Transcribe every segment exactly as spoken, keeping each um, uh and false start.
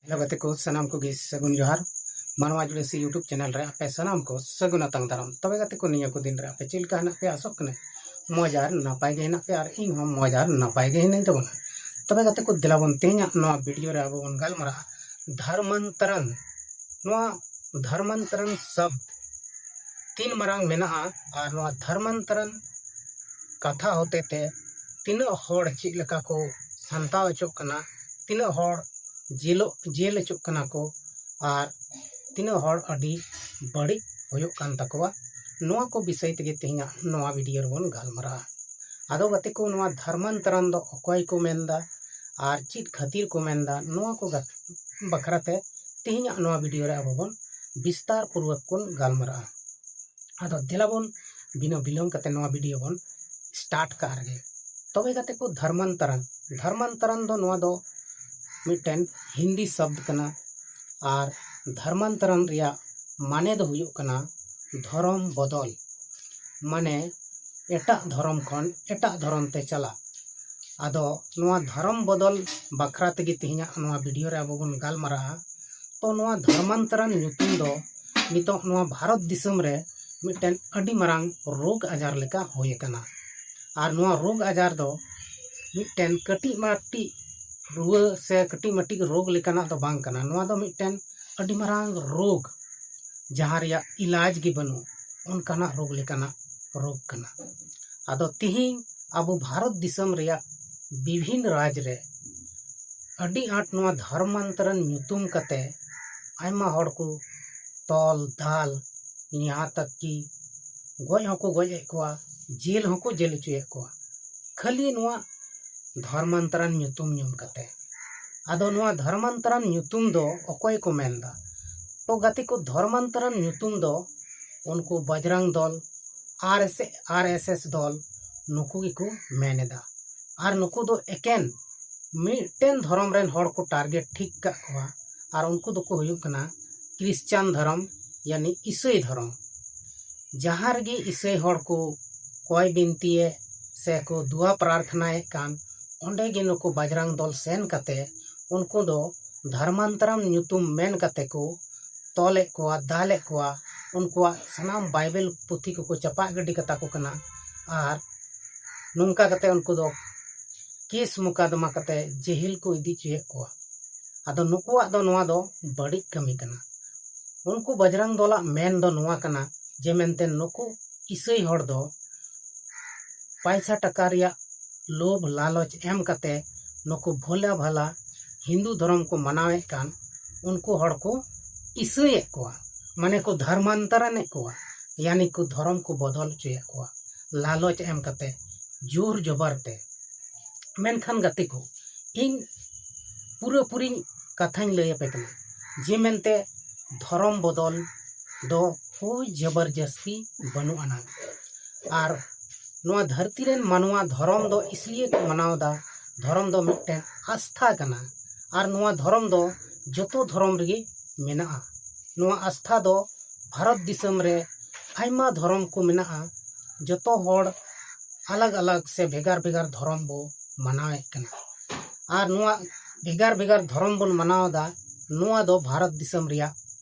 Hello ᱜᱟᱛᱮ ᱠᱚ, ᱥᱟᱱᱟᱢ ᱠᱚᱜᱮ ᱥᱟᱹᱜᱩᱱ ᱡᱚᱦᱟᱨ᱾ ᱢᱟᱱᱣᱟ ᱡᱩᱲᱟᱹᱥᱤ YouTube ᱪᱮᱱᱮᱞ ᱨᱮ ᱟᱯᱮ ᱥᱟᱱᱟᱢ ᱠᱚ ᱥᱟᱹᱜᱩᱱ ᱟᱛᱟᱝ ᱫᱟᱨᱟᱢ᱾ ᱛᱚᱵᱮ ᱜᱟᱛᱮ ᱠᱚ, ᱱᱤᱭᱟᱹ ᱠᱚ ᱫᱤᱱ ᱨᱮ ᱟᱯᱮ ᱪᱮᱫ ᱞᱮᱠᱟ ᱦᱮᱱᱟᱜ ᱯᱮᱭᱟ? ᱟᱥᱚᱜ ᱠᱟᱹᱱᱟᱹᱧ ᱢᱚᱡᱽ ᱟᱨ ᱱᱟᱯᱟᱭ ᱜᱮ ᱦᱮᱱᱟᱜ ᱯᱮᱭᱟ ᱟᱨ ᱤᱧ ᱦᱚᱸ ᱢᱚᱡᱽ ᱟᱨ ᱱᱟᱯᱟᱭ ᱜᱮ ᱦᱮᱱᱟᱹᱧ ᱛᱟᱵᱚᱱᱟ᱾ ᱛᱚᱵᱮ ᱜᱟᱛᱮ ᱠᱚ, ᱫᱮᱞᱟ ᱵᱚᱱ ᱛᱮᱦᱮᱧᱟᱜ ᱱᱚᱣᱟ ᱵᱷᱤᱰᱤᱭᱳ ᱨᱮ ᱟᱵᱚ ᱵᱚᱱ ᱜᱟᱞᱢᱟᱨᱟᱜᱼᱟ ᱫᱷᱚᱨᱢᱟᱱᱛᱚᱨᱚᱱ᱾ ᱱᱚᱣᱟ ᱫᱷᱚᱨᱢᱟᱱᱛᱚᱨᱚᱱ ᱥᱚᱵᱫ ᱛᱤᱱ ᱢᱟᱨᱟᱝ ᱢᱮᱱᱟᱜᱼᱟ ᱟᱨ ᱱᱚᱣᱟ ᱫᱷᱚᱨᱢᱟᱱᱛᱚᱨᱚᱱ ᱠᱟᱛᱷᱟ ᱦᱚᱛᱮ ᱛᱮ ᱛᱤᱱᱟᱹᱜ ᱦᱚᱲ ᱪᱮᱫ ᱞᱮᱠᱟ ᱠᱚ ᱥᱟᱱᱛᱟᱣ ᱦᱚᱪᱚᱜ ᱠᱟᱱᱟ, ᱛᱤᱱᱟᱹᱜ ᱦᱚᱲ ᱡᱮᱞᱚᱜ ᱡᱮᱞ ᱦᱚᱪᱚᱜ ᱠᱟᱱᱟ ᱠᱚ ᱟᱨ ᱛᱤᱱᱟᱹᱜ ᱦᱚᱲ ᱟᱹᱰᱤ ᱵᱟᱹᱲᱤᱡ ᱦᱩᱭᱩᱜ ᱠᱟᱱ ᱛᱟᱠᱚᱣᱟ, ᱱᱚᱣᱟ ᱠᱚ ᱵᱤᱥᱚᱭ ᱛᱮᱜᱮ ᱛᱮᱦᱮᱧᱟᱜ ᱱᱚᱣᱟ ᱵᱷᱤᱰᱤᱭᱳ ᱨᱮᱵᱚᱱ ᱜᱟᱞᱢᱟᱨᱟᱜᱼᱟ᱾ ᱟᱫᱚ ᱜᱟᱛᱮ ᱠᱚ, ᱱᱚᱣᱟ ᱫᱷᱚᱨᱢᱟᱱᱛᱚᱨᱚᱱ ᱫᱚ ᱚᱠᱚᱭ ᱠᱚ ᱢᱮᱱᱫᱟ ᱟᱨ ᱪᱮᱫ ᱠᱷᱟᱹᱛᱤᱨ ᱠᱚ ᱢᱮᱱᱫᱟ, ᱱᱚᱣᱟ ᱠᱚ ᱜᱟ- ᱵᱟᱠᱷᱨᱟ ᱛᱮ ᱛᱮᱦᱮᱧᱟᱜ ᱱᱚᱣᱟ ᱵᱷᱤᱰᱤᱭᱳ ᱨᱮ ᱟᱵᱚ ᱵᱚᱱ ᱵᱤᱥᱛᱟᱨ ᱯᱩᱨᱣᱚᱠ ᱵᱚᱱ ᱜᱟᱞᱢᱟᱨᱟᱜᱼᱟ᱾ ᱟᱫᱚ ᱫᱮᱞᱟ ᱵᱚᱱ ᱵᱤᱱᱟᱹ ᱵᱤᱞᱚᱢ ᱠᱟᱛᱮ ᱱᱚᱣᱟ ᱵᱷᱤᱰᱤᱭᱳ ᱵᱚᱱ ᱥᱴᱟᱨᱴ ᱠᱟᱜ ᱨᱮᱜᱮ᱾ ᱛᱚᱵᱮ ᱜᱟᱛᱮ ᱠᱚ, ᱫᱷᱚᱨᱢᱟᱱᱛᱚᱨᱚᱱ, ᱫᱷᱚᱨᱢᱟᱱᱛᱚᱨᱚᱱ ᱫᱚ ᱱᱚᱣᱟ ᱫᱚ ᱢᱤᱫᱴᱮᱱ ᱦᱤᱱᱫᱤ ᱥᱚᱵᱫ ᱠᱟᱱᱟ ᱟᱨ ᱫᱷᱚᱨᱢᱟᱱᱛᱚᱨᱚᱱ ᱨᱮᱭᱟᱜ ᱢᱟᱱᱮ ᱫᱚ ᱦᱩᱭᱩᱜ ᱠᱟᱱᱟ ᱫᱷᱚᱨᱚᱢ ᱵᱚᱫᱚᱞ, ᱢᱟᱱᱮ ᱮᱴᱟᱜ ᱫᱷᱚᱨᱚᱢ ᱠᱷᱚᱱ ᱮᱴᱟᱜ ᱫᱷᱚᱨᱚᱢ ᱛᱮ ᱪᱟᱞᱟᱜ᱾ ᱟᱫᱚ ᱱᱚᱣᱟ ᱫᱷᱚᱨᱚᱢ ᱵᱚᱫᱚᱞ ᱵᱟᱠᱷᱨᱟ ᱛᱮᱜᱮ ᱛᱮᱦᱮᱧᱟᱜ ᱱᱚᱣᱟ ᱵᱷᱤᱰᱤᱭᱳ ᱨᱮ ᱟᱵᱚ ᱵᱚᱱ ᱜᱟᱞᱢᱟᱨᱟᱜᱼᱟ᱾ ᱛᱚ ᱱᱚᱣᱟ ᱫᱷᱚᱨᱢᱟᱱᱛᱚᱨᱚᱱ ᱧᱩᱛᱩᱢ ᱫᱚ ᱱᱤᱛᱚᱜ ᱱᱚᱣᱟ ᱵᱷᱟᱨᱚᱛ ᱫᱤᱥᱚᱢ ᱨᱮ ᱢᱤᱫᱴᱮᱱ ᱟᱹᱰᱤ ᱢᱟᱨᱟᱝ ᱨᱳᱜᱽ ᱟᱡᱟᱨ ᱞᱮᱠᱟ ᱦᱩᱭ ᱟᱠᱟᱱᱟ᱾ ᱟᱨ ᱱᱚᱣᱟ ᱨᱳᱜᱽ ᱟᱡᱟᱨ ᱫᱚ ᱢᱤᱫᱴᱮᱱ ᱠᱟᱹᱴᱤᱡ ᱢᱟᱹᱴᱤᱡ ᱨᱩᱣᱟᱹ ᱥᱮ ᱠᱟᱹᱴᱤᱡ ᱢᱟᱹᱴᱤᱡ ᱨᱳᱜᱽ ᱞᱮᱠᱟᱱᱟᱜ ᱫᱚ ᱵᱟᱝ ᱠᱟᱱᱟ᱾ ᱱᱚᱣᱟ ᱫᱚ ᱢᱤᱫᱴᱮᱱ ᱟᱹᱰᱤ ᱢᱟᱨᱟᱝ ᱨᱳᱜᱽ, ᱡᱟᱦᱟᱸ ᱨᱮᱭᱟᱜ ᱤᱞᱟᱡᱽ ᱜᱮ ᱵᱟᱹᱱᱩᱜ, ᱚᱱᱠᱟᱱᱟᱜ ᱨᱳᱜᱽ ᱞᱮᱠᱟᱱᱟᱜ ᱨᱳᱜᱽ ᱠᱟᱱᱟ᱾ ᱟᱫᱚ ᱛᱤᱦᱤᱧ ᱟᱵᱚ ᱵᱷᱟᱨᱚᱛ ᱫᱤᱥᱚᱢ ᱨᱮᱭᱟᱜ ᱵᱤᱵᱷᱤᱱ ᱨᱟᱡᱽ ᱨᱮ ᱟᱹᱰᱤ ᱟᱸᱴ ᱱᱚᱣᱟ ᱫᱷᱚᱨᱢᱟᱱᱛᱚᱨᱚᱱ ᱧᱩᱛᱩᱢ ᱠᱟᱛᱮ ᱟᱭᱢᱟ ᱦᱚᱲ ᱠᱚ ᱛᱚᱞ ᱫᱟᱞ, ᱭᱟᱦᱟᱸ ᱛᱟᱠ ᱠᱤ ᱜᱚᱡ ᱦᱚᱸᱠᱚ ᱜᱚᱡ ᱮᱫ ᱠᱚᱣᱟ, ᱡᱮᱞ ᱦᱚᱸᱠᱚ ᱡᱮᱞ ᱦᱚᱪᱚᱭᱮᱫ ᱠᱚᱣᱟ, ᱠᱷᱟᱹᱞᱤ ᱱᱚᱣᱟ ᱫᱷᱚᱨᱢᱟᱱᱛᱚᱨᱚᱱ ᱧᱩᱛᱩᱢ ᱧᱩᱢ ᱠᱟᱛᱮ᱾ ᱟᱫᱚ ᱱᱚᱣᱟ ᱫᱷᱚᱨᱢᱟᱱᱛᱚᱨᱚᱱ ᱧᱩᱛᱩᱢ ᱫᱚ ᱚᱠᱚᱭ ᱠᱚ ᱢᱮᱱᱫᱟ? ᱛᱚ ᱜᱟᱛᱮ ᱠᱚ, ᱫᱷᱚᱨᱢᱟᱱᱛᱚᱨᱚᱱ ᱧᱩᱛᱩᱢ ᱫᱚ ᱩᱱᱠᱩ ᱵᱟᱡᱽᱨᱟᱝ ᱫᱚᱞ, ᱟᱨ ᱮᱥ, ᱟᱨ ᱮᱥ ᱮᱥ ᱫᱚᱞ, ᱱᱩᱠᱩ ᱜᱮᱠᱚ ᱢᱮᱱ ᱮᱫᱟ᱾ ᱟᱨ ᱱᱩᱠᱩ ᱫᱚ ᱮᱠᱮᱱ ᱢᱤᱫᱴᱮᱱ ᱫᱷᱚᱨᱚᱢ ᱨᱮᱱ ᱦᱚᱲ ᱠᱚ ᱴᱟᱨᱜᱮᱴ ᱴᱷᱤᱠ ᱠᱟᱜ ᱠᱚᱣᱟ, ᱟᱨ ᱩᱱᱠᱩ ᱫᱚᱠᱚ ᱦᱩᱭᱩᱜ ᱠᱟᱱᱟ ᱠᱨᱤᱥᱪᱟᱱ ᱫᱷᱚᱨᱚᱢ, ᱭᱟᱱᱤ ᱤᱥᱟᱹᱭ ᱫᱷᱚᱨᱚᱢ᱾ ᱡᱟᱦᱟᱸ ᱨᱮᱜᱮ ᱤᱥᱟᱹᱭ ᱦᱚᱲ ᱠᱚ ᱠᱚᱭ ᱵᱤᱱᱛᱤᱭᱮ ᱥᱮ ᱠᱚ ᱫᱩᱣᱟ ᱯᱨᱟᱨᱛᱷᱱᱟᱭᱮᱫ ᱠᱟᱱ, ᱚᱸᱰᱮ ᱜᱮ ᱱᱩᱠᱩ ᱵᱟᱡᱽᱨᱟᱝ ᱫᱚᱞ ᱥᱮᱱ ᱠᱟᱛᱮ ᱩᱱᱠᱩ ᱫᱚ ᱫᱷᱚᱨᱢᱟᱱᱛᱚᱨᱚᱢ ᱧᱩᱛᱩᱢ ᱢᱮᱱ ᱠᱟᱛᱮ ᱠᱚ ᱛᱚᱞᱮᱫ ᱠᱚᱣᱟ, ᱫᱟᱞᱮᱫ ᱠᱚᱣᱟ, ᱩᱱᱠᱩᱣᱟᱜ ᱥᱟᱱᱟᱢ ᱵᱟᱭᱵᱮᱞ ᱯᱩᱛᱷᱤ ᱠᱚᱠᱚ ᱪᱟᱯᱟᱜ ᱜᱤᱰᱤ ᱠᱟᱛᱟ ᱠᱚ ᱠᱟᱱᱟ᱾ ᱟᱨ ᱱᱚᱝᱠᱟ ᱠᱟᱛᱮ ᱩᱱᱠᱩ ᱫᱚ ᱠᱮᱥ ᱢᱚᱠᱟᱫᱢᱟ ᱠᱟᱛᱮ ᱡᱮᱦᱤᱞ ᱠᱚ ᱤᱫᱤ ᱦᱚᱪᱚᱭᱮᱫ ᱠᱚᱣᱟ᱾ ᱟᱫᱚ ᱱᱩᱠᱩᱣᱟᱜ ᱫᱚ ᱱᱚᱣᱟ ᱫᱚ ᱵᱟᱹᱲᱤᱡ ᱠᱟᱹᱢᱤ ᱠᱟᱱᱟ᱾ ᱩᱱᱠᱩ ᱵᱟᱡᱽᱨᱟᱝ ᱫᱚᱞᱟᱜ ᱢᱮᱱ ᱫᱚ ᱱᱚᱣᱟ ᱠᱟᱱᱟ ᱡᱮ ᱢᱮᱱᱛᱮ ᱱᱩᱠᱩ ᱤᱥᱟᱹᱭ ᱦᱚᱲ ᱫᱚ ᱯᱟᱭᱥᱟ ᱴᱟᱠᱟ ᱨᱮᱭᱟᱜ ᱞᱳᱵᱷ ᱞᱟᱞᱚᱪ ᱮᱢ ᱠᱟᱛᱮ ᱱᱩᱠᱩ ᱵᱷᱳᱞᱟ ᱵᱷᱟᱞᱟ ᱦᱤᱱᱫᱩ ᱫᱷᱚᱨᱚᱢ ᱠᱚ ᱢᱟᱱᱟᱣᱮᱫ ᱠᱟᱱ ᱩᱱᱠᱩ ᱦᱚᱲ ᱠᱚ ᱤᱥᱟᱹᱭᱮᱫ ᱠᱚᱣᱟ, ᱢᱟᱱᱮ ᱠᱚ ᱫᱷᱚᱨᱢᱟᱱᱛᱚᱨᱟᱱᱮᱫ ᱠᱚᱣᱟ, ᱭᱟᱱᱤ ᱠᱚ ᱫᱷᱚᱨᱚᱢ ᱠᱚ ᱵᱚᱫᱚᱞ ᱦᱚᱪᱚᱭᱮᱫ ᱠᱚᱣᱟ ᱞᱟᱞᱚᱪ ᱮᱢ ᱠᱟᱛᱮ, ᱡᱳᱨ ᱡᱚᱵᱚᱨ ᱛᱮ᱾ ᱢᱮᱱᱠᱷᱟᱱ ᱜᱟᱛᱮ ᱠᱚ, ᱤᱧ ᱯᱩᱨᱟᱹᱯᱩᱨᱤᱧ ᱠᱟᱛᱷᱟᱧ ᱞᱟᱹᱭ ᱟᱯᱮ ᱠᱟᱱᱟ ᱡᱮ ᱢᱮᱱᱛᱮ ᱫᱷᱚᱨᱚᱢ ᱵᱚᱫᱚᱞ ᱫᱚ ᱠᱳᱭ ᱡᱚᱵᱚᱨᱡᱚᱥᱛᱤ ᱵᱟᱹᱱᱩᱜ ᱟᱱᱟ᱾ ᱟᱨ ᱱᱚᱣᱟ ᱫᱷᱟᱹᱨᱛᱤ ᱨᱮᱱ ᱢᱟᱱᱣᱟ ᱫᱷᱚᱨᱚᱢ ᱫᱚ ᱤᱥᱞᱤᱭᱮ ᱠᱚ ᱢᱟᱱᱟᱣ ᱮᱫᱟ, ᱫᱷᱚᱨᱚᱢ ᱫᱚ ᱢᱤᱫᱴᱮᱱ ᱟᱥᱛᱷᱟ ᱠᱟᱱᱟ᱾ ᱟᱨ ᱱᱚᱣᱟ ᱫᱷᱚᱨᱚᱢ ᱫᱚ ᱡᱚᱛᱚ ᱫᱷᱚᱨᱚᱢ ᱨᱮᱜᱮ ᱢᱮᱱᱟᱜᱼᱟ᱾ ᱱᱚᱣᱟ ᱟᱥᱛᱷᱟ ᱫᱚ ᱵᱷᱟᱨᱚᱛ ᱫᱤᱥᱚᱢ ᱨᱮ ᱟᱭᱢᱟ ᱫᱷᱚᱨᱚᱢ ᱠᱚ ᱢᱮᱱᱟᱜᱼᱟ᱾ ᱡᱚᱛᱚ ᱦᱚᱲ ᱟᱞᱟᱜᱽ ᱟᱞᱟᱜᱽ ᱥᱮ ᱵᱷᱮᱜᱟᱨ ᱵᱷᱮᱜᱟᱨ ᱫᱷᱚᱨᱚᱢ ᱵᱚ ᱢᱟᱱᱟᱣᱮᱫ ᱠᱟᱱᱟ᱾ ᱟᱨ ᱱᱚᱣᱟ ᱵᱷᱮᱜᱟᱨ ᱵᱷᱮᱜᱟᱨ ᱫᱷᱚᱨᱚᱢ ᱵᱚᱱ ᱢᱟᱱᱟᱣ ᱮᱫᱟ, ᱱᱚᱣᱟ ᱫᱚ ᱵᱷᱟᱨᱚᱛ ᱫᱤᱥᱚᱢ ᱨᱮᱭᱟᱜ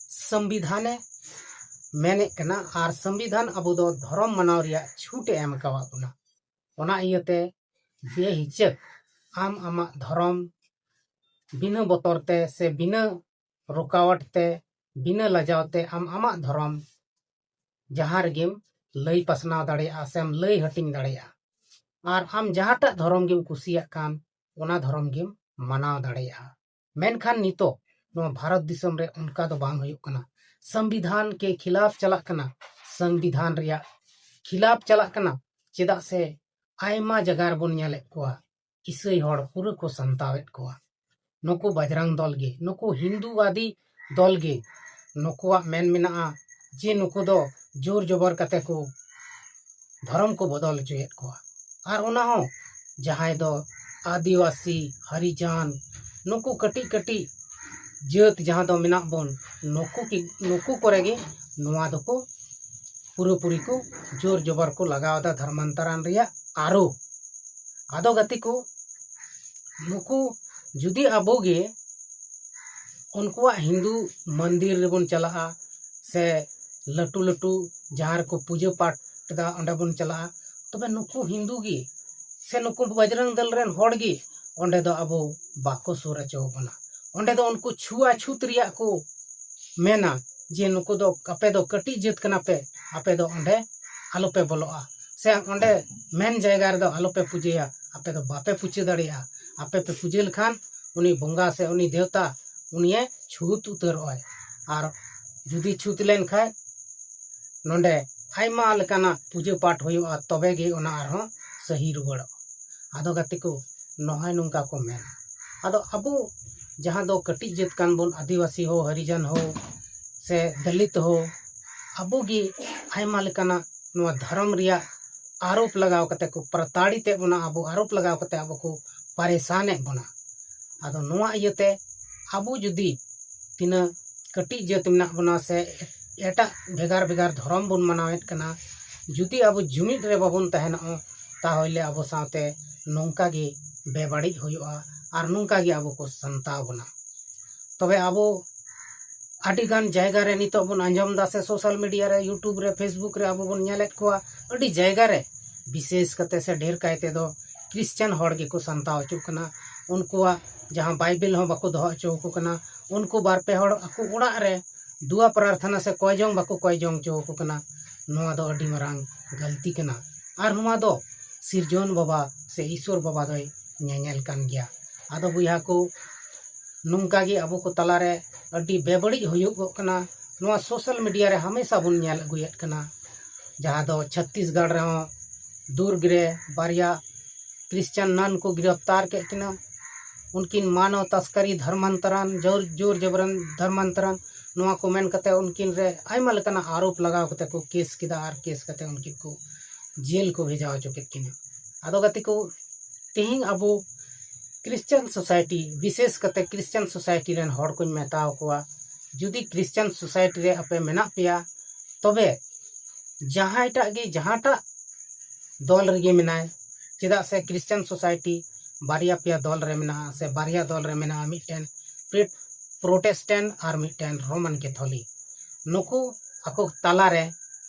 ᱥᱚᱝᱵᱤᱫᱷᱟᱱᱮ ᱢᱮᱱᱮᱫ ᱠᱟᱱᱟ᱾ ᱟᱨ ᱥᱚᱝᱵᱤᱫᱷᱟᱱ ᱟᱵᱚ ᱫᱚ ᱫᱷᱚᱨᱚᱢ ᱢᱟᱱᱟᱣ ᱨᱮᱭᱟᱜ ᱪᱷᱩᱴ ᱮ ᱮᱢ ᱟᱠᱟᱣᱟᱫ ᱵᱚᱱᱟ᱾ ᱚᱱᱟ ᱤᱭᱟᱹᱛᱮ ᱵᱮᱦᱤᱪᱟᱹᱠ ᱟᱢ ᱟᱢᱟᱜ ᱫᱷᱚᱨᱚᱢ ᱵᱤᱱᱟᱹ ᱵᱚᱛᱚᱨ ᱛᱮ ᱥᱮ ᱵᱤᱱᱟᱹ ᱨᱩᱠᱟᱣᱟᱴ ᱛᱮ, ᱵᱤᱱᱟᱹ ᱞᱟᱡᱟᱣ ᱛᱮ ᱟᱢ ᱟᱢᱟᱜ ᱫᱷᱚᱨᱚᱢ ᱡᱟᱦᱟᱸ ᱨᱮᱜᱮᱢ ᱞᱟᱹᱭ ᱯᱟᱥᱱᱟᱣ ᱫᱟᱲᱮᱭᱟᱜᱼᱟ ᱥᱮᱢ ᱞᱟᱹᱭ ᱦᱟᱹᱴᱤᱧ ᱫᱟᱲᱮᱭᱟᱜᱼᱟ᱾ ᱟᱨ ᱟᱢ ᱡᱟᱦᱟᱸᱴᱟᱜ ᱫᱷᱚᱨᱚᱢ ᱜᱮᱢ ᱠᱩᱥᱤᱭᱟᱜ ᱠᱟᱱ, ᱚᱱᱟ ᱫᱷᱚᱨᱚᱢ ᱜᱮᱢ ᱢᱟᱱᱟᱣ ᱫᱟᱲᱮᱭᱟᱜᱼᱟ᱾ ᱢᱮᱱᱠᱷᱟᱱ ᱱᱤᱛᱚᱜ ᱱᱚᱣᱟ ᱵᱷᱟᱨᱚᱛ ᱫᱤᱥᱚᱢ ᱨᱮ ᱚᱱᱠᱟ ᱫᱚ ᱵᱟᱝ ᱦᱩᱭᱩᱜ ᱠᱟᱱᱟ᱾ ᱥᱚᱝᱵᱤᱫᱷᱟᱱ ᱠᱮ ᱠᱷᱤᱞᱟᱯ ᱪᱟᱞᱟᱜ ᱠᱟᱱᱟ, ᱥᱚᱝᱵᱤᱫᱷᱟᱱ ᱨᱮᱭᱟᱜ ᱠᱷᱤᱞᱟᱯ ᱪᱟᱞᱟᱜ ᱠᱟᱱᱟ᱾ ᱪᱮᱫᱟᱜ ᱥᱮ ᱟᱭᱢᱟ ᱡᱟᱭᱜᱟ ᱨᱮᱵᱚᱱ ᱧᱮᱞᱮᱫ ᱠᱚᱣᱟ ᱤᱥᱟᱹᱭ ᱦᱚᱲ ᱯᱩᱨᱟᱹ ᱠᱚ ᱥᱟᱱᱛᱟᱣᱮᱫ ᱠᱚᱣᱟ᱾ ᱱᱩᱠᱩ ᱵᱟᱡᱽᱨᱟᱝ ᱫᱚᱞ ᱜᱮ, ᱱᱩᱠᱩ ᱦᱤᱱᱫᱩᱣᱟᱫᱤ ᱫᱚᱞ ᱜᱮ, ᱱᱩᱠᱩᱣᱟᱜ ᱢᱮᱱ ᱢᱮᱱᱟᱜᱼᱟ ᱡᱮ ᱱᱩᱠᱩ ᱫᱚ ᱡᱳᱨ ᱡᱚᱵᱚᱨ ᱠᱟᱛᱮ ᱠᱚ ᱫᱷᱚᱨᱚᱢ ᱠᱚ ᱵᱚᱫᱚᱞ ᱦᱚᱪᱚᱭᱮᱫ ᱠᱚᱣᱟ᱾ ᱟᱨ ᱚᱱᱟ ᱦᱚᱸ ᱡᱟᱦᱟᱸᱭ ᱫᱚ ᱟᱹᱫᱤᱵᱟᱹᱥᱤ, ᱦᱟᱨᱤᱡᱟᱱ, ᱱᱩᱠᱩ ᱠᱟᱹᱴᱤᱡ ᱠᱟᱹᱴᱤᱡ ᱡᱟᱹᱛ ᱡᱟᱦᱟᱸ ᱫᱚ ᱢᱮᱱᱟᱜ ᱵᱚᱱ, ᱱᱩᱠᱩ ᱠᱤ, ᱱᱩᱠᱩ ᱠᱚᱨᱮ ᱜᱮ ᱱᱚᱣᱟ ᱫᱚᱠᱚ ᱯᱩᱨᱟᱹᱯᱩᱨᱤ ᱠᱚ ᱡᱳᱨ ᱡᱚᱵᱚᱨ ᱠᱚ ᱞᱟᱜᱟᱣ ᱮᱫᱟ ᱫᱷᱚᱨᱢᱟᱱᱛᱟᱨᱟᱱ ᱨᱮᱭᱟᱜ ᱟᱹᱨᱩ᱾ ᱟᱫᱚ ᱜᱟᱛᱮ ᱠᱚ, ᱱᱩᱠᱩ ᱡᱩᱫᱤ ᱟᱵᱚ ᱜᱮ ᱩᱱᱠᱩᱣᱟᱜ ᱦᱤᱱᱫᱩ ᱢᱚᱱᱫᱤᱨ ᱨᱮᱵᱚᱱ ᱪᱟᱞᱟᱜᱼᱟ, ᱥᱮ ᱞᱟᱹᱴᱩ ᱞᱟᱹᱴᱩ ᱡᱟᱦᱟᱸ ᱨᱮᱠᱚ ᱯᱩᱡᱟᱹ ᱯᱟᱴ ᱮᱫᱟ ᱚᱸᱰᱮ ᱵᱚᱱ ᱪᱟᱞᱟᱜᱼᱟ, ᱛᱚᱵᱮ ᱱᱩᱠᱩ ᱦᱤᱱᱫᱩ ᱜᱮ ᱥᱮ ᱱᱩᱠᱩ ᱵᱟᱡᱽᱨᱟᱝ ᱫᱚᱞ ᱨᱮᱱ ᱦᱚᱲ ᱜᱮ ᱚᱸᱰᱮ ᱫᱚ ᱟᱵᱚ ᱵᱟᱠᱚ ᱥᱩᱨ ᱦᱚᱪᱚ ᱵᱚᱱᱟ᱾ ᱚᱸᱰᱮ ᱫᱚ ᱩᱱᱠᱩ ᱪᱷᱩᱣᱟ ᱪᱷᱩᱛ ᱨᱮᱭᱟᱜ ᱠᱚ ᱢᱮᱱᱟ ᱡᱮ ᱱᱩᱠᱩ ᱫᱚ, ᱟᱯᱮ ᱫᱚ ᱠᱟᱹᱴᱤᱡ ᱡᱟᱹᱛ ᱠᱟᱱᱟ ᱯᱮ, ᱟᱯᱮ ᱫᱚ ᱚᱸᱰᱮ ᱟᱞᱚᱯᱮ ᱵᱚᱞᱚᱜᱼᱟ, ᱥᱮ ᱚᱸᱰᱮ ᱢᱮᱱ ᱡᱟᱭᱜᱟ ᱨᱮᱫᱚ ᱟᱞᱚᱯᱮ ᱯᱩᱡᱟᱹᱭᱟ, ᱟᱯᱮ ᱫᱚ ᱵᱟᱯᱮ ᱯᱩᱡᱟᱹ ᱫᱟᱲᱮᱭᱟᱜᱼᱟ᱾ ᱟᱯᱮ ᱯᱮ ᱯᱩᱡᱟᱹ ᱞᱮᱠᱷᱟᱱ ᱩᱱᱤ ᱵᱚᱸᱜᱟ ᱥᱮ ᱩᱱᱤ ᱫᱮᱣᱛᱟ ᱩᱱᱤᱭᱮ ᱪᱷᱩᱛ ᱩᱛᱟᱹᱨᱚᱜᱼᱟᱭ᱾ ᱟᱨ ᱡᱩᱫᱤ ᱪᱷᱩᱛ ᱞᱮᱱᱠᱷᱟᱱ ᱱᱚᱰᱮ ᱟᱭᱢᱟ ᱞᱮᱠᱟᱱᱟᱜ ᱯᱩᱡᱟᱹ ᱯᱟᱴ ᱦᱩᱭᱩᱜᱼᱟ, ᱛᱚᱵᱮ ᱜᱮ ᱚᱱᱟ ᱟᱨᱦᱚᱸ ᱥᱟᱹᱦᱤ ᱨᱩᱣᱟᱹᱲᱚᱜᱼᱟ᱾ ᱟᱫᱚ ᱜᱟᱛᱮ ᱠᱚ, ᱱᱚᱜᱼᱚᱭ ᱱᱚᱝᱠᱟ ᱠᱚ ᱢᱮᱱᱟ᱾ ᱟᱫᱚ ᱟᱵᱚ ᱡᱟᱦᱟᱸ ᱫᱚ ᱠᱟᱹᱴᱤᱡ ᱡᱟᱹᱛ ᱠᱟᱱ ᱵᱚᱱ, ᱟᱹᱫᱤᱵᱟᱹᱥᱤ ᱦᱳ, ᱦᱚᱨᱤᱡᱚᱱ ᱦᱳ, ᱥᱮ ᱫᱚᱞᱤᱛ ᱦᱳ, ᱟᱵᱚ ᱜᱮ ᱟᱭᱢᱟ ᱞᱮᱠᱟᱱᱟᱜ ᱱᱚᱣᱟ ᱫᱷᱚᱨᱚᱢ ᱨᱮᱭᱟᱜ ᱟᱨᱳᱯ ᱞᱟᱜᱟᱣ ᱠᱟᱛᱮ ᱠᱚ ᱯᱨᱚᱛᱟᱲᱤᱛ ᱮᱫ ᱵᱚᱱᱟ, ᱟᱵᱚ ᱟᱨᱳᱯ ᱞᱟᱜᱟᱣ ᱠᱟᱛᱮ ᱟᱵᱚ ᱠᱚ ᱯᱟᱨᱮᱥᱟᱱ ᱮᱫ ᱵᱚᱱᱟ᱾ ᱟᱫᱚ ᱱᱚᱣᱟ ᱤᱭᱟᱹᱛᱮ ᱟᱵᱚ ᱡᱩᱫᱤ ᱛᱤᱱᱟᱹᱜ ᱠᱟᱹᱴᱤᱡ ᱡᱟᱹᱛ ᱢᱮᱱᱟᱜ ᱵᱚᱱᱟ ᱥᱮ ᱮᱴᱟᱜ ᱵᱷᱮᱜᱟᱨ ᱵᱷᱮᱜᱟᱨ ᱫᱷᱚᱨᱚᱢ ᱵᱚᱱ ᱢᱟᱱᱟᱣᱮᱫ ᱠᱟᱱᱟ, ᱡᱩᱫᱤ ᱟᱵᱚ ᱡᱩᱢᱤᱫ ᱨᱮ ᱵᱟᱵᱚᱱ ᱛᱟᱦᱮᱱᱚᱜᱼᱟ, ᱛᱟᱦᱚᱞᱮ ᱟᱵᱚ ᱥᱟᱶᱛᱮ ᱱᱚᱝᱠᱟ ᱜᱮ ᱵᱮᱵᱟᱹᱲᱤᱡ ᱦᱩᱭᱩᱜᱼᱟ ᱟᱨ ᱱᱚᱝᱠᱟ ᱜᱮ ᱟᱵᱚ ᱠᱚ ᱥᱟᱱᱛᱟᱣ ᱵᱚᱱᱟ᱾ ᱛᱚᱵᱮ ᱟᱵᱚ ᱟᱹᱰᱤ ᱜᱟᱱ ᱡᱟᱭᱜᱟ ᱨᱮ ᱱᱤᱛᱚᱜ ᱵᱚᱱ ᱟᱸᱡᱚᱢ ᱮᱫᱟ ᱥᱮ social media ᱨᱮ, YouTube ᱨᱮ, Facebook ᱨᱮ ᱟᱵᱚ ᱵᱚᱱ ᱧᱮᱞᱮᱫ ᱠᱚᱣᱟ, ᱟᱹᱰᱤ ᱡᱟᱭᱜᱟ ᱨᱮ ᱵᱤᱥᱮᱥ ᱠᱟᱛᱮ ᱥᱮ ᱰᱷᱮᱨ ᱠᱟᱭ ᱛᱮᱫᱚ ᱠᱷᱨᱤᱥᱪᱟᱱ ᱦᱚᱲ ᱜᱮᱠᱚ ᱥᱟᱱᱛᱟᱣ ᱦᱚᱪᱚᱜ ᱠᱟᱱᱟ᱾ ᱩᱱᱠᱩᱣᱟᱜ ᱡᱟᱦᱟᱸ ᱵᱟᱭᱵᱮᱞ ᱦᱚᱸ ᱵᱟᱠᱚ ᱫᱚᱦᱚ ᱦᱚᱪᱚ ᱟᱠᱚ ᱠᱟᱱᱟ, ᱩᱱᱠᱩ ᱵᱟᱨ ᱯᱮ ᱦᱚᱲ ᱟᱠᱚ ᱚᱲᱟᱜ ᱨᱮ ᱫᱩᱣᱟ ᱯᱨᱟᱨᱛᱷᱚᱱᱟ ᱥᱮ ᱠᱚᱭ ᱡᱚᱝ ᱵᱟᱠᱚ ᱠᱚᱭ ᱡᱚᱝ ᱦᱚᱪᱚ ᱟᱠᱚ ᱠᱟᱱᱟ᱾ ᱱᱚᱣᱟ ᱫᱚ ᱟᱹᱰᱤ ᱢᱟᱨᱟᱝ ᱜᱟᱹᱞᱛᱤ ᱠᱟᱱᱟ᱾ ᱟᱨ ᱱᱚᱣᱟ ᱫᱚ ᱥᱤᱨᱡᱚᱱ ᱵᱟᱵᱟ ᱥᱮ ᱤᱥᱚᱨ ᱵᱟᱵᱟ ᱫᱚᱭ ᱧᱮᱧᱮᱞ ᱠᱟᱱ ᱜᱮᱭᱟ᱾ ᱟᱫᱚ ᱵᱚᱭᱦᱟ ᱠᱚ, ᱱᱚᱝᱠᱟ ᱜᱮ ᱟᱵᱚ ᱠᱚ ᱛᱟᱞᱟᱨᱮ ᱟᱹᱰᱤ ᱵᱮᱵᱟᱹᱲᱤᱡ ᱦᱩᱭᱩᱜᱚᱜ ᱠᱟᱱᱟ᱾ ᱱᱚᱣᱟ social media ᱨᱮ ᱦᱟᱢᱮᱥᱟ ᱵᱚᱱ ᱧᱮᱞ ᱟᱹᱜᱩᱭᱮᱫ ᱠᱟᱱᱟ, ᱡᱟᱦᱟᱸ ᱫᱚ ᱪᱷᱚᱛᱛᱤᱥᱜᱚᱲ ᱨᱮᱦᱚᱸ ᱫᱩᱨᱜᱽ ᱨᱮ ᱵᱟᱨᱭᱟ ᱠᱷᱨᱤᱥᱪᱟᱱ ᱱᱟᱱ ᱠᱚ ᱜᱤᱨᱯᱷᱛᱟᱨ ᱠᱮᱫ ᱠᱤᱱᱟ᱾ ᱩᱱᱠᱤᱱ ᱢᱟᱱᱚᱣ ᱛᱟᱥᱠᱟᱨᱤ, ᱫᱷᱚᱨᱢᱟᱱᱛᱚᱨᱚᱱ, ᱡᱳᱨ ᱡᱳᱨ ᱡᱚᱵᱨᱟᱱ ᱫᱷᱚᱨᱢᱟᱱᱛᱚᱨᱚᱱ, ᱱᱚᱣᱟ ᱠᱚ ᱢᱮᱱ ᱠᱟᱛᱮ ᱩᱱᱠᱤᱱ ᱨᱮ ᱟᱭᱢᱟ ᱞᱮᱠᱟᱱᱟᱜ ᱟᱨᱳᱯ ᱞᱟᱜᱟᱣ ᱠᱟᱛᱮ ᱠᱚ ᱠᱮᱥ ᱠᱮᱫᱟ ᱟᱨ ᱠᱮᱥ ᱠᱟᱛᱮ ᱩᱱᱠᱤᱱ ᱠᱚ ᱡᱮᱞ ᱠᱚ ᱵᱷᱮᱡᱟ ᱦᱚᱪᱚ ᱠᱮᱫ ᱠᱤᱱᱟ᱾ ᱟᱫᱚ ᱜᱟᱛᱮ ᱠᱚ, ᱛᱮᱦᱮᱧ ᱟᱵᱚ ᱠᱷᱨᱤᱥᱪᱟᱱ ᱥᱳᱥᱟᱭᱴᱤ, ᱵᱤᱥᱮᱥ ᱠᱟᱛᱮ ᱠᱷᱨᱤᱥᱪᱟᱱ ᱥᱳᱥᱟᱭᱴᱤ ᱨᱮᱱ ᱦᱚᱲ ᱠᱚᱧ ᱢᱮᱛᱟᱣ ᱠᱚᱣᱟ, ᱡᱩᱫᱤ ᱠᱷᱨᱤᱥᱪᱟᱱ ᱥᱳᱥᱟᱭᱴᱤ ᱨᱮ ᱟᱯᱮ ᱢᱮᱱᱟᱜ ᱯᱮᱭᱟ, ᱛᱚᱵᱮ ᱡᱟᱦᱟᱸᱭᱴᱟᱜ ᱜᱮ ᱡᱟᱦᱟᱸᱴᱟᱜ ᱫᱚᱞ ᱨᱮᱜᱮ ᱢᱮᱱᱟᱭ, ᱪᱮᱫᱟᱜ ᱥᱮ ᱠᱷᱨᱤᱥᱪᱟᱱ ᱥᱳᱥᱟᱭᱴᱤ ᱵᱟᱨᱭᱟ ᱯᱮᱭᱟ ᱫᱚᱞ ᱨᱮ ᱢᱮᱱᱟᱜᱼᱟ, ᱥᱮ ᱵᱟᱨᱭᱟ ᱫᱚᱞ ᱨᱮ ᱢᱮᱱᱟᱜᱼᱟ, ᱢᱤᱫᱴᱮᱱ ᱯᱨᱮ-, ᱯᱨᱚᱴᱮᱥᱴᱮᱱᱴ ᱟᱨ ᱢᱤᱫᱴᱮᱱ ᱨᱳᱢᱟᱱ ᱠᱮᱛᱷᱚᱞᱤᱠ᱾ ᱱᱩᱠᱩ ᱟᱠᱚ ᱛᱟᱞᱟᱨᱮ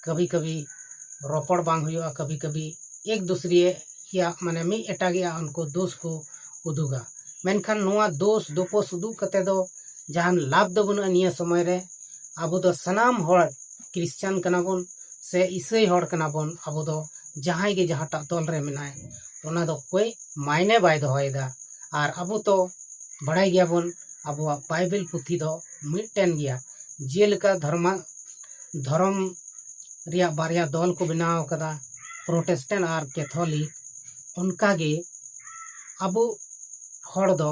ᱠᱟᱹᱵᱷᱤ ᱠᱟᱹᱵᱷᱤ ᱨᱚᱯᱚᱲ ᱵᱟᱝ ᱦᱩᱭᱩᱜᱼᱟ, ᱠᱟᱹᱵᱷᱤ ᱠᱟᱹᱵᱷᱤ ᱮᱠ ᱫᱩᱥᱨᱤᱭᱟᱜ ᱢᱟᱱᱮ ᱢᱤᱫ ᱮᱴᱟᱜᱤᱭᱟᱜ ᱩᱱᱠᱩ ᱫᱳᱥ ᱠᱚ ᱩᱫᱩᱜᱟ᱾ ᱢᱮᱱᱠᱷᱟᱱ ᱱᱚᱣᱟ ᱫᱳᱥ ᱫᱳᱯᱳᱥ ᱩᱫᱩᱜ ᱠᱟᱛᱮ ᱫᱚ ᱡᱟᱦᱟᱱ ᱞᱟᱵᱷ ᱫᱚ ᱵᱟᱹᱱᱩᱜᱼᱟ᱾ ᱱᱤᱭᱟᱹ ᱥᱚᱢᱚᱭ ᱨᱮ ᱟᱵᱚ ᱫᱚ ᱥᱟᱱᱟᱢ ᱦᱚᱲ ᱠᱷᱨᱤᱥᱪᱟᱱ ᱠᱟᱱᱟ ᱵᱚᱱ ᱥᱮ ᱤᱥᱟᱹᱭ ᱦᱚᱲ ᱠᱟᱱᱟ ᱵᱚᱱ, ᱟᱵᱚ ᱫᱚ ᱡᱟᱦᱟᱸᱭ ᱜᱮ ᱡᱟᱦᱟᱸᱴᱟᱜ ᱫᱚᱞ ᱨᱮ ᱢᱮᱱᱟᱭ, ᱚᱱᱟ ᱫᱚ ᱠᱚᱭ ᱢᱟᱭᱱᱮ ᱵᱟᱭ ᱫᱚᱦᱚᱭᱮᱫᱟ᱾ ᱟᱨ ᱟᱵᱚ ᱛᱚ ᱵᱟᱲᱟᱭ ᱜᱮᱭᱟᱵᱚᱱ, ᱟᱵᱚᱣᱟᱜ ᱵᱟᱭᱵᱮᱞ ᱯᱩᱛᱷᱤ ᱫᱚ ᱢᱤᱫᱴᱮᱱ ᱜᱮᱭᱟ᱾ ᱡᱮᱞᱮᱠᱟ ᱫᱷᱚᱨᱢᱟ ᱫᱷᱚᱨᱚᱢ ᱨᱮᱭᱟᱜ ᱵᱟᱨᱭᱟ ᱫᱚᱞ ᱠᱚ ᱵᱮᱱᱟᱣ ᱟᱠᱟᱫᱟ, ᱯᱨᱚᱴᱮᱥᱴᱮᱱᱴ ᱟᱨ ᱠᱮᱛᱷᱚᱞᱤᱠ, ᱚᱱᱠᱟᱜᱮ ᱟᱵᱚ ᱦᱚᱲ ᱫᱚ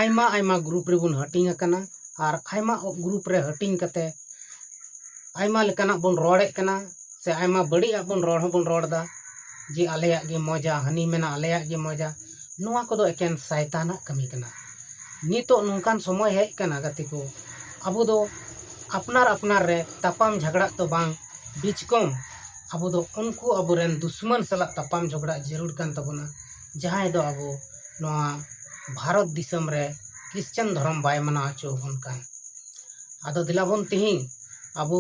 ᱟᱭᱢᱟ ᱟᱭᱢᱟ ᱜᱨᱩᱯ ᱨᱮᱵᱚᱱ ᱦᱟᱹᱴᱤᱧ ᱟᱠᱟᱱᱟ᱾ ᱟᱨ ᱟᱭᱢᱟ ᱜᱨᱩᱯ ᱨᱮ ᱦᱟᱹᱴᱤᱧ ᱠᱟᱛᱮ ᱟᱭᱢᱟ ᱞᱮᱠᱟᱱᱟᱜ ᱵᱚᱱ ᱨᱚᱲᱮᱫ ᱠᱟᱱᱟ, ᱥᱮ ᱟᱭᱢᱟ ᱵᱟᱹᱲᱤᱡ ᱟᱜ ᱵᱚᱱ ᱨᱚᱲ ᱦᱚᱸᱵᱚᱱ ᱨᱚᱲ ᱮᱫᱟ, ᱡᱮ ᱟᱞᱮᱭᱟᱜ ᱜᱮ ᱢᱚᱡᱟ, ᱦᱟᱹᱱᱤ ᱢᱮᱱᱟ ᱟᱞᱮᱭᱟᱜ ᱜᱮ ᱢᱚᱡᱟ᱾ ᱱᱚᱣᱟ ᱠᱚᱫᱚ ᱮᱠᱮᱱ ᱥᱟᱭᱛᱟᱱᱟᱜ ᱠᱟᱹᱢᱤ ᱠᱟᱱᱟ᱾ ᱱᱤᱛᱚᱜ ᱱᱚᱝᱠᱟᱱ ᱥᱚᱢᱚᱭ ᱦᱮᱡ ᱠᱟᱱᱟ ᱜᱟᱛᱮ ᱠᱚ, ᱟᱵᱚ ᱫᱚ ᱟᱯᱱᱟᱨ ᱟᱯᱱᱟᱨ ᱨᱮ ᱛᱟᱯᱟᱢ ᱡᱷᱟᱜᱽᱲᱟᱜ ᱫᱚ ᱵᱟᱝ, ᱵᱤᱪᱠᱚᱢ ᱟᱵᱚ ᱫᱚ ᱩᱱᱠᱩ ᱟᱵᱚᱨᱮᱱ ᱫᱩᱥᱢᱟᱱ ᱥᱟᱞᱟᱜ ᱛᱟᱯᱟᱢ ᱡᱷᱚᱜᱽᱲᱟᱜ ᱡᱟᱹᱨᱩᱲ ᱠᱟᱱ ᱛᱟᱵᱚᱱᱟ, ᱡᱟᱦᱟᱸᱭ ᱫᱚ ᱟᱵᱚ ᱱᱚᱣᱟ ᱵᱷᱟᱨᱚᱛ ᱫᱤᱥᱚᱢ ᱨᱮ ᱠᱷᱨᱤᱥᱪᱟᱱ ᱫᱷᱚᱨᱚᱢ ᱵᱟᱭ ᱢᱟᱱᱟᱣ ᱦᱚᱪᱚ ᱟᱵᱚᱱ ᱠᱟᱱ᱾ ᱟᱫᱚ ᱫᱮᱞᱟ ᱵᱚᱱ ᱛᱤᱦᱤᱧ ᱟᱵᱚ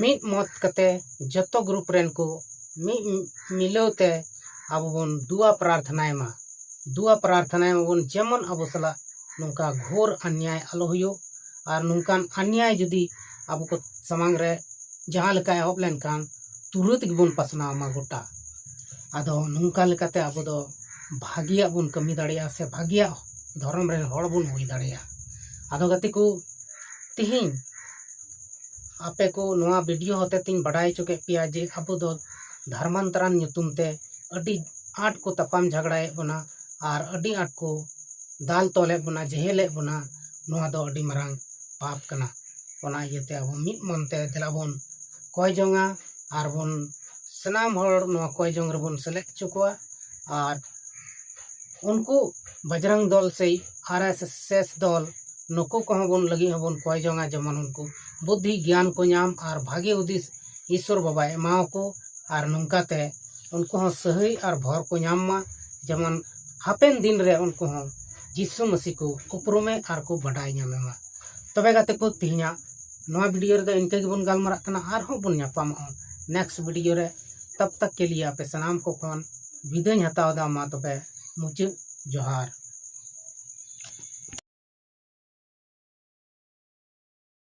ᱢᱤᱫ ᱢᱚᱛ ᱠᱟᱛᱮ ᱡᱚᱛᱚ ᱜᱨᱩᱯ ᱨᱮᱱ ᱠᱚ ᱢᱤᱫ ᱢᱤᱞᱟᱹᱣ ᱛᱮ ᱟᱵᱚ ᱵᱚᱱ ᱫᱩᱣᱟ ᱯᱨᱟᱨᱛᱷᱱᱟᱭ ᱢᱟ᱾ ᱫᱩᱣᱟ ᱯᱨᱟᱨᱛᱷᱱᱟᱭ ᱢᱟᱵᱚᱱ ᱡᱮᱢᱚᱱ ᱟᱵᱚ ᱥᱟᱞᱟᱜ ᱱᱚᱝᱠᱟ ᱜᱷᱳᱨ ᱟᱱᱭᱟᱭ ᱟᱞᱚ ᱦᱩᱭᱩᱜ᱾ ᱟᱨ ᱱᱚᱝᱠᱟᱱ ᱟᱱᱭᱟᱭ ᱡᱩᱫᱤ ᱟᱵᱚ ᱠᱚ ᱥᱟᱢᱟᱝ ᱨᱮ ᱡᱟᱦᱟᱸ ᱞᱮᱠᱟ ᱮᱦᱚᱵ ᱞᱮᱱᱠᱷᱟᱱ ᱛᱩᱨᱟᱹᱛ ᱜᱮᱵᱚᱱ ᱯᱟᱥᱱᱟᱣ ᱢᱟ ᱜᱚᱴᱟ᱾ ᱟᱫᱚ ᱱᱚᱝᱠᱟ ᱞᱮᱠᱟᱛᱮ ᱟᱵᱚ ᱫᱚ ᱵᱷᱟᱹᱜᱤᱭᱟᱜ ᱵᱚᱱ ᱠᱟᱹᱢᱤ ᱫᱟᱲᱮᱭᱟᱜᱼᱟ ᱥᱮ ᱵᱷᱟᱹᱜᱤᱭᱟᱜ ᱫᱷᱚᱨᱚᱢ ᱨᱮᱱ ᱦᱚᱲ ᱵᱚᱱ ᱦᱩᱭ ᱫᱟᱲᱮᱭᱟᱜᱼᱟ᱾ ᱟᱫᱚ ᱜᱟᱛᱮ ᱠᱚ, ᱛᱤᱦᱤᱧ ᱟᱯᱮ ᱠᱚ ᱱᱚᱣᱟ ᱵᱷᱤᱰᱤᱭᱳ ᱦᱚᱛᱮ ᱛᱤᱧ ᱵᱟᱰᱟᱭ ᱦᱚᱪᱚ ᱠᱮᱫ ᱯᱮᱭᱟ ᱡᱮ ᱟᱵᱚ ᱫᱚ ᱫᱷᱚᱨᱢᱟᱱᱛᱚᱨᱟᱱ ᱧᱩᱛᱩᱢ ᱛᱮ ᱟᱹᱰᱤ ᱟᱸᱴ ᱠᱚ ᱛᱟᱯᱟᱢ ᱡᱷᱟᱜᱽᱲᱟᱭᱮᱫ ᱵᱚᱱᱟ ᱟᱨ ᱟᱹᱰᱤ ᱟᱸᱴ ᱠᱚ ᱫᱟᱞ ᱛᱚᱞᱮᱫ ᱵᱚᱱᱟ, ᱡᱮᱦᱮᱞᱮᱫ ᱵᱚᱱᱟ᱾ ᱱᱚᱣᱟ ᱫᱚ ᱟᱹᱰᱤ ᱢᱟᱨᱟᱝ ᱯᱟᱯ ᱠᱟᱱᱟ᱾ ᱚᱱᱟ ᱤᱭᱟᱹᱛᱮ ᱟᱵᱚ ᱢᱤᱫ ᱢᱚᱱᱛᱮ ᱫᱮᱞᱟ ᱵᱚᱱ ᱠᱚᱭ ᱡᱚᱝᱟ ᱟᱨ ᱵᱚᱱ ᱥᱟᱱᱟᱢ ᱦᱚᱲ ᱱᱚᱣᱟ ᱠᱚᱭ ᱡᱚᱝ ᱨᱮᱵᱚᱱ ᱥᱮᱞᱮᱫ ᱦᱚᱪᱚ ᱠᱚᱣᱟ᱾ ᱟᱨ ᱩᱱᱠᱩ ᱵᱟᱡᱽᱨᱟᱝ ᱫᱚᱞ ᱥᱮ ᱟᱨ ᱮᱥ ᱮᱥ ᱫᱚᱞ, ᱱᱩᱠᱩ ᱠᱚᱦᱚᱸ ᱵᱚᱱ ᱞᱟᱹᱜᱤᱫ ᱦᱚᱸᱵᱚᱱ ᱠᱚᱭ ᱡᱚᱝᱟ, ᱡᱮᱢᱚᱱ ᱩᱱᱠᱩ ᱵᱩᱫᱽᱫᱷᱤ ᱜᱮᱭᱟᱱ ᱠᱚ ᱧᱟᱢ ᱟᱨ ᱵᱷᱟᱜᱮ ᱦᱩᱫᱤᱥ ᱤᱥᱥᱚᱨ ᱵᱟᱵᱟᱭ ᱮᱢᱟᱣᱟᱠᱚ᱾ ᱟᱨ ᱱᱚᱝᱠᱟᱛᱮ ᱩᱱᱠᱩ ᱦᱚᱸ ᱥᱟᱹᱦᱤ ᱟᱨ ᱵᱷᱚᱨ ᱠᱚ ᱧᱟᱢ ᱢᱟ, ᱡᱮᱢᱚᱱ ᱦᱟᱯᱮᱱ ᱫᱤᱱ ᱨᱮ ᱩᱱᱠᱩ ᱦᱚᱸ ᱡᱤᱥᱩ ᱢᱟᱹᱥᱤ ᱠᱚ ᱩᱯᱨᱩᱢᱮ ᱟᱨ ᱠᱚ ᱵᱟᱰᱟᱭ ᱧᱟᱢᱮ ᱢᱟ᱾ ᱛᱚᱵᱮ ᱜᱟᱛᱮ ᱠᱚ, ᱛᱮᱦᱮᱧᱟᱜ ᱱᱚᱣᱟ ᱵᱷᱤᱰᱤᱭᱳ ᱨᱮᱫᱚ ᱤᱱᱠᱟᱹ ᱜᱮᱵᱚᱱ ᱜᱟᱞᱢᱟᱨᱟᱜ ᱠᱟᱱᱟ᱾ ᱟᱨᱦᱚᱸ ᱵᱚᱱ ᱧᱟᱯᱟᱢᱚᱜᱼᱟ ᱱᱮᱠᱥᱴ ᱵᱷᱤᱰᱤᱭᱳ ᱨᱮ᱾ ᱛᱟᱵ ᱛᱟᱠ ᱠᱮ ᱞᱤᱭᱮ ᱟᱯᱮ ᱥᱟᱱᱟᱢ ᱠᱚ ᱠᱷᱚᱱ ᱵᱤᱫᱟᱹᱧ ᱦᱟᱛᱟᱣ ᱮᱫᱟ᱾ ᱢᱟ ᱛᱚᱵᱮ, ᱢᱩᱪᱟᱹᱫ ᱡᱚᱦᱟᱨ᱾